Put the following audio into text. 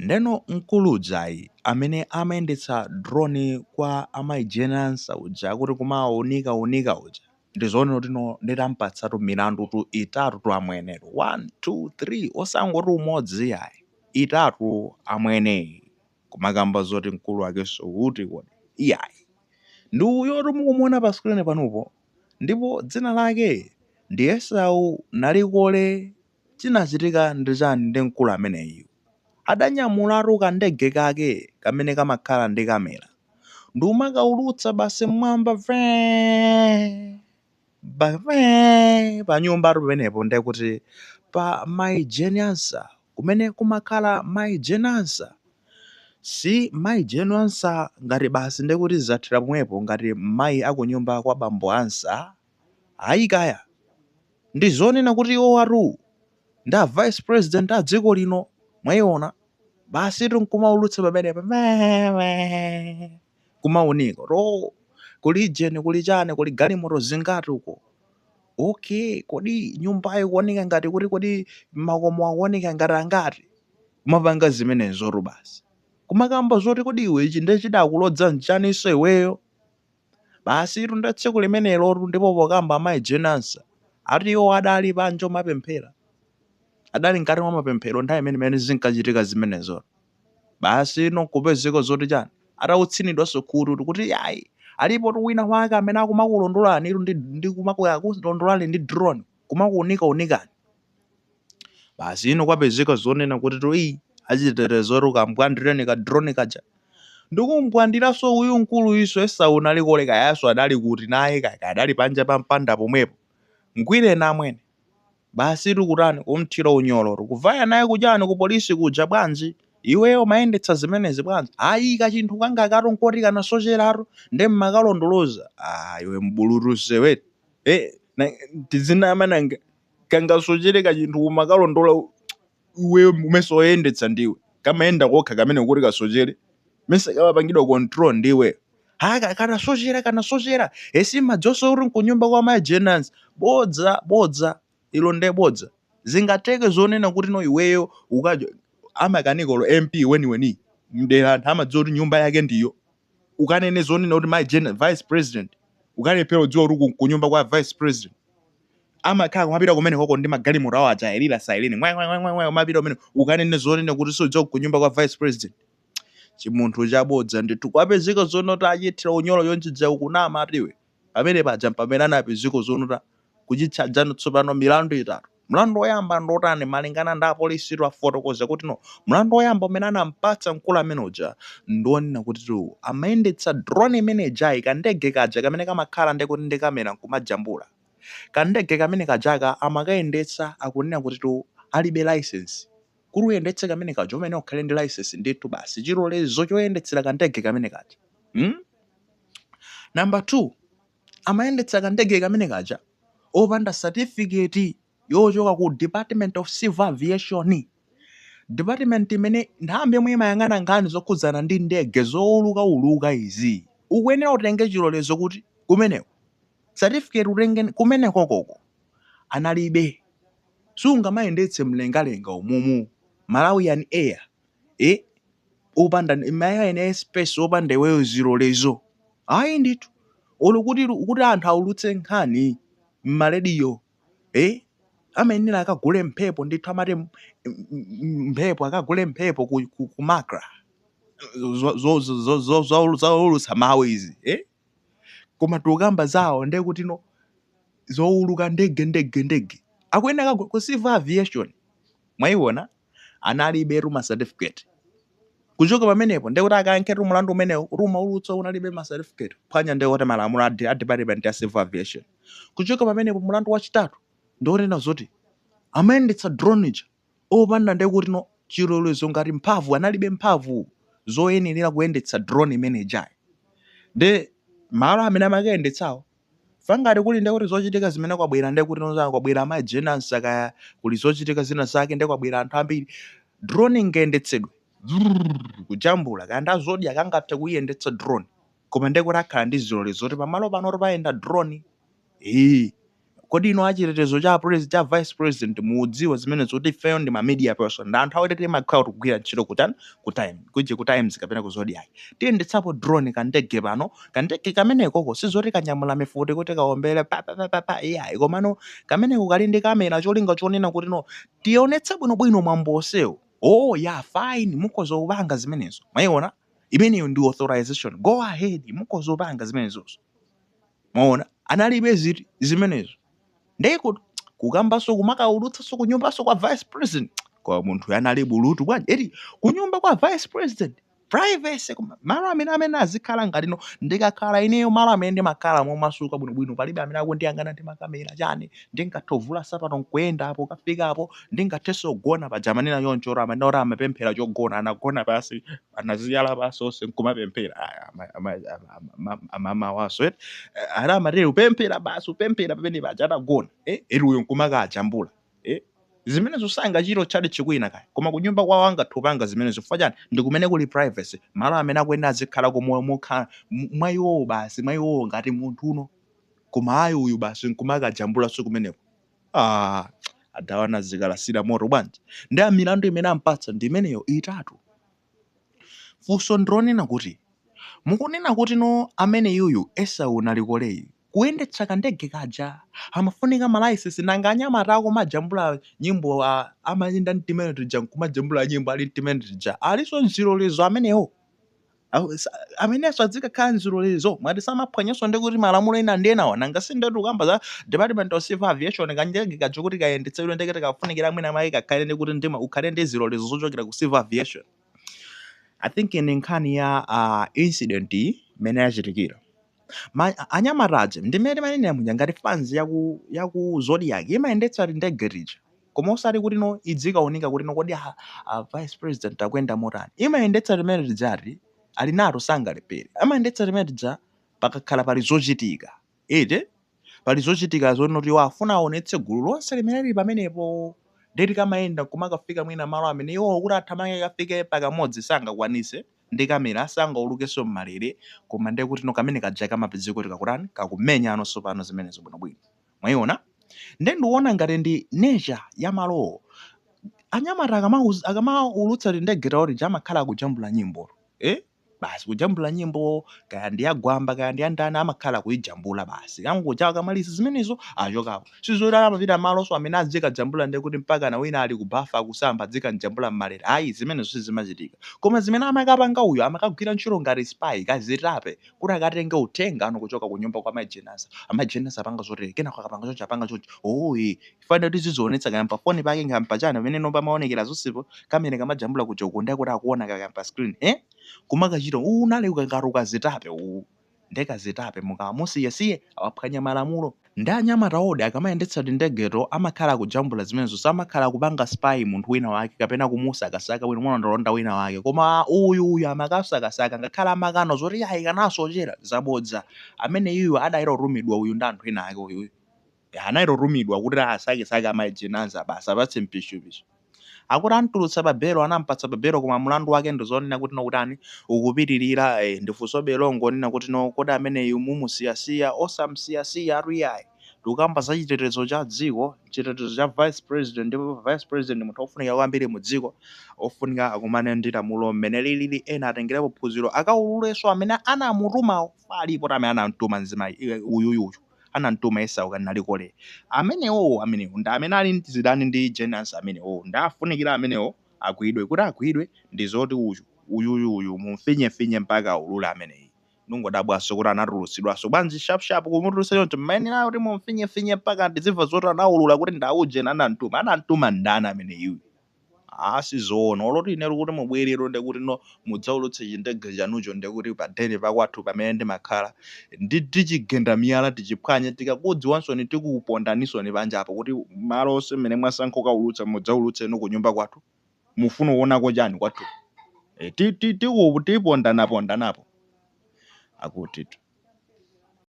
Ndeno mkulu ujayi amene amayendetsa drone kwa amayi Jane Ansah uja, kuti kumawunika unika uja, ndizoona kuti no, nditampatsatu milandu tu itatu tu amwenetu, 1 2 3, osangoti umodzi yayi, itatu amwene. Kumakamba zoti mkulu wakenso kuti kodi iyayi, ndi uyotu mukumuona pa screen panopo, ndipo dzina lake ndi Esau Nalikole. Chinachitika ndi chani? Ndi mkulu ameneyu adanyamulatu kandege kake kamene kamakhala ndi kamera, ndi umakaulutsa basi mmwamba vee pa nyumbatu pamenepo, ndekuti pa mayi Jane Ansah, kumene kumakhala mayi Jane Ansah. Si mayi Jane Ansah ngati basi ndekuti zathera pomwepo, ngati mayi akunyumba kwa bambo Ansah, ayi kaya. Ndi zonena kuti iwo ndi a vice president a dziko lino, mwayiona? Basi tinkumaulutsa pamenepo mewe, kumaunika to kuli jeni, kuli chani, kuli galimoto zingati uko. Okay, kodi nyumbayo ikuoneka ngati kuti, kodi makomo akuoneka ngati angati? Kumapanga zimenezotu basi, kumakamba zoti kodi iwe ichi ndiye chidakulodza nchaninso iweyo? Basi tunda tsiku limenelotu, ndipo pokamba amayi Jane Ansah ati iwo adali panja omapemphera, adali mkati mwa mapemphero nthawi imene imene zinkachitika zimenezo. Basi ino kupezeka zoti chani, atawutsinidwanso khutu kuti yayi, alipo tu wina wake amene akumakulondolani itu ndi kumakulondolani ndi drone, kumakuunika-unikani. Basi ino kwapezeka zonena kuti to iyi achitetezo kambwandireni ka drone kaja, ndikumbwandiranso uyu mkulu iso Esau Nalikole. Kayaso adali kuti naye, kaya adali panja pa mpanda pomwepo, ngwireni amwene. Basi tikutani? Kumthira unyolo, tikuvaya naye kuchani, ku polisi kuja. Bwanji iweyo umayendetsa zimenezi bwanji? Ayi, kachinthu kanga kato nkoti kanasocheratu, ndi mmakalondoloza. Ah, iwe mbulutu sewe, eh, tizinama nanga? Kangasochere kachinthu umakalondola iweyo? Umese oyendetsa ndiwe? Kamayenda kokha kamene kuti kasochere? Mese kamapangidwa control ndiwe? Haka kanasochera, kanasochera esi madzoso kuti nkunyumba kwa mayi Jane Ansah. Bodza, bodza ilo, nde bodza. Zingateke zonena kuti no, iweyo ukajo amakanikolo MP weniweni mdera, anthu amadziwa kuti nyumba yake ndiyo, ukanene zonena kuti mayi Jane, vice president, ukalephera udziwa kuti kunyumba kwa vice president amakhala kumapita kumene koko ndi magalimoto awo aja ayilira sailini mwe mwe mwe mwe, umapita kumene, ukanene zonena kuti sudziwa kunyumba kwa vice president? Chimunthu chabodza ndithu. Kwapezeka zonota achithira unyolo yonjidza ukunama atiwe pamene paja, pamene anapezeka zonota kuchitchajano. Tsopano milandu itatu. Mlandu woyamba ndotani? Malingana ndi apolisi afotokoza kuti no, mlandu woyamba umene anampatsa mkulu amene uja ndionena kuti tu amayendetsa drone imene ijayi, kandege kaja kamene kamakhala ndekuti ndi kamera nkumajambula, kandege kamene kajaka amakayendetsa, akunena kuti tu alibe license. Kuti uyendetse kamene kaja umene ukhale ndi license ndithu basi, chilolezo choyendetsera kandege kamene kaja, Number 2, amayendetsa kandege kamene kaja opanda certificate yochoka ku Department of Civil Aviation, department imene nthambi yomwe imayang'ana nkhani zokhudzana ndi ndege zowulukauluka izi. Ukuyenera utenge chilolezo kuti kumeneko, certificate utenge kumeneko koko, analibe. Sungamayendetse mlengalenga umumu Malawian Air, eh, opanda Malawian Airspace, opanda iweyo zilolezo, ayi ndithu. Olo kuti anthu aulutse nkhani mmarediyo, eh, amayenera akagule mphepo ndithu, amati mphepo, akagule mphepo ku MACRA zoulutsa mawu izi, eh? Koma tikukamba zawo ndiye kuti no, zowuluka ndege, ndege, ndege, akuyenera ku civil aviation, mwayiona? Analibetu ma certificate. Kuchoka pamenepo ndiye kuti akayankhetu mulandu umenewo kuti umaulutsa unalibe ma certificate, phwanya ndiye kuti malamulo a department ya civil aviation. Kuchoka pamenepo, mulandu wachitatu ndionena zoti amayendetsa drone ija opanda ndiye kuti no chilolezo, ngati mphamvu, analibe mphamvu zoyenera kuyendetsa drone imene ijayi. Ndi malo amene amakayendetsawo, fangati kuli ndiye kuti zochitika zimene kwabwera, ndiye kuti no kwabwera amayi Jane Ansah, kaya kuli zochitika zina zake, ndiye kwabwera anthu ambiri, drone ingayendetsedwe kujambula, kaya nda Zodiak angathe kuyiyendetsa drone, koma ndiye kuti akhala ndi zilolezo zoti pamalo pano payenda drone. Ee, Kodi inu achitetezo cha vice president mudziwa zimene zoti ifeyo ndi ma media person, ndi anthu akuti timakhala tikugwira ntchito kutani, ku Time, kuje ku Times kapena ku Zodiac. Tiyendetsapo drone, kandege pano, kandege kamenekoko sizoti kanyamula mifuti kuti kaombere pa pa pa pa pa, iyayi, komano kameneko kali ndi kamera, cholinga chonena kuti no, tionetse bwinobwino mwambo onsewo. Oh yeah, fine, mukhoza kupanga zimenezo. Mwayiona imeneyo ndi authorization, go ahead, mukhoza kupanga zimenezozo. Mwaona, analibe ziti zimenezo. Ndeko kukambaso, kumakaulutsaso kunyumbaso kwa vice president, kwa munthu anali bulutu bwanji eti? Kunyumba kwa vice president, privacy, malo amene azikhala ngati no, ndikakhala ineyo malo amene ndimakhala momasuka bwinobwino, palibe amene akundiyang'ana ndi makamera chani, ndingathe kuvula sapato nkuyenda apo kafikapo, ndingathenso kugona paja. Manena choncho, amene ora amapemphera chogona, anagona pasi, anaziyala pasi onse nkumapemphera. Amamawaso eti ana amatero upemphera basi, upemphera pamene paja atagona, eri uyo nkumakajambula, zimenezo sangachito tchali chikwina kaya, koma kunyumba kwawo angathe zimenezo. Chifukwa chani? Ndi kumene kuli privacy, malo amene akuyenda azikhala komwe mokhala mwa iwowo basi, mwa iwowo ngati munthu uno. Koma ayi, uyu basi nkumakajambulanso kumeneko. Ah, adawana zikalasira moto bwanji? Ndi amilandu imene ampatsa ndi imeneyo itatu. Funso ndilonena kuti mukunena kuti no, amene yuyu Esau Nalikoleyi kuyendetsa kandege kaja amafunika ma licence, nanga anyamata akumajambula nyimbo, amayenda mtimene tija nkumajambula nyimbo ali mtimene tija, alinso mzilolezo amenewo? Amenenso adzikakhala mzilolezo? Mwati samaphwanyanso ndi kuti malamulo ena ndi enawa? Nanga sindetu kukamba za Department of Civil Aviation, kandege kaja kuti kayendetsedwe ndeke tikafunikira mwina mwake kakhale ndi kuti ndima ukhale ndi zilolezo zochokera ku civil aviation. I think ni nkhani ya incident imene yachitikira. Anyamataje ndimene timanenera muja, ngati fans yaku Zodiac imayendetsa ndege tija, koma osati kuti no, idzikaoneka kuti no, kodi a vice president akuyenda motani. Imayendetsa limene lijati ali nato, sangalepere, amayendetsa limene lija pakakhala pali zochitika ete, pali zochitika zonoti iwo afuna aonetse gulu lonse limene lili pamenepo. Ndeti kamayenda kumakafika mwina malo amene iwo kuti athamange kafike pakamodzi sangakwanise ndi kamera, sangaulukenso mmalere, koma ndiye kuti no, kamene kaja kamapezeka kuti kakutani, kakumenya anonso pano zimenezo bwinobwino. Mwayiona? Nde ndikuona ngati ndi nature ya malowo. Anyamata akamaulutsa tindege tawo tija amakhala akujambula nyimbo, Basi kujambula nyimbo, kaya ndi yagwamba, kaya ndi yandani, amakhala kuyijambula basi. Angoja akamaliza zimenezo achokapo. Sizoti amapita malonso amene azikajambula ndi kuti mpaka na wina ali kubafa akusamba azikanjambula mmalere, ayi, zimenezo sizimachitika. Koma zimene amakapanga uyo, amakagwira ntchito ngati spy, kazitape, kuti akatenge uthenga ano kuchoka ku nyumba kwa majenasa. Amajenasa apanga zotere, kenako akapanga choncho, apanga choncho, oye fanira kuti zizionetsa kaya pa foni pake, kaya pachani pamene no pamaonekera zonsepo, kamene kamajambula kuja uko, ndiye kuti akuona kaya pa screen, kumakachita unali ngati ukazitape uwu. Ndekazitape mukamusiyesiye awaphwanya malamulo. Ndi anyamata odi akamayendetsa tindegeto amakhala akujambula zimenezo, samakhala akupanga spy munthu wina wake kapena kumusakasaka wina mwalondalonda wina wake. Koma uyu amakasakasaka, ngakhale amakano zoti ayi kanasochera, zabodza. Amene iyu adayita uyu ndi anthu ena ake, uyuyu anayitotumidwa kuti asakesake amajenanza basi, apatse mpishupishu. Akuti antulutsa pa belo, anampatsa pa belo, koma mlandu wake ndizonena kuti nokutani, ukupitirira. Ndifunso belongo nena kuti no, kodi ameneyu mumusiyasiya osamsiyasiya? Atuyayi, tikukamba za chitetezo cha dziko, chitetezo cha vice president, ndipo vice president munthu ofunika kwambiri mu dziko, ofunika akumane ndi lamulo mmene lilili. Ena atengerepo phunziro, akaululenso amene anamutumawo. Alipo amene anamtuma mzimayi uyuyuyu, anamtuma Esau Kanalikole amenewo. Amenewo ndi amene ali zidani ndi Jenasi amenewo, ndi afunikira amenewo agwidwe. Kuti agwidwe ndi zoti uyu uyuyu uyu mumfinyefinye mpaka aulule ameneyi. Ndingodabwanso kuti anatulutsidwanso bwanji sharp sharp, kumutulutsa choncho. Mmayenera kuti mumfinyefinye mpaka ndizimva zoti anaulula kuti ndauje anamtuma. Anamtuma ndani ameneyu? Asizoona oloti inetu kuti mubwerero, ndekuti no, mudzaulutse chindege chanucho, ndekuti padeni pakwathu pamene ndimakhala ndi tichigenda miyala, tichiphwanye, tikakudziwansoni tikupondanisoni panjapo, kuti malo onse mmene mwasankha kukaulutsa, mudzaulutseni kunyumba kwathu. Mufuna kuonako chani kwathu? Tipondana pondanapo akuti.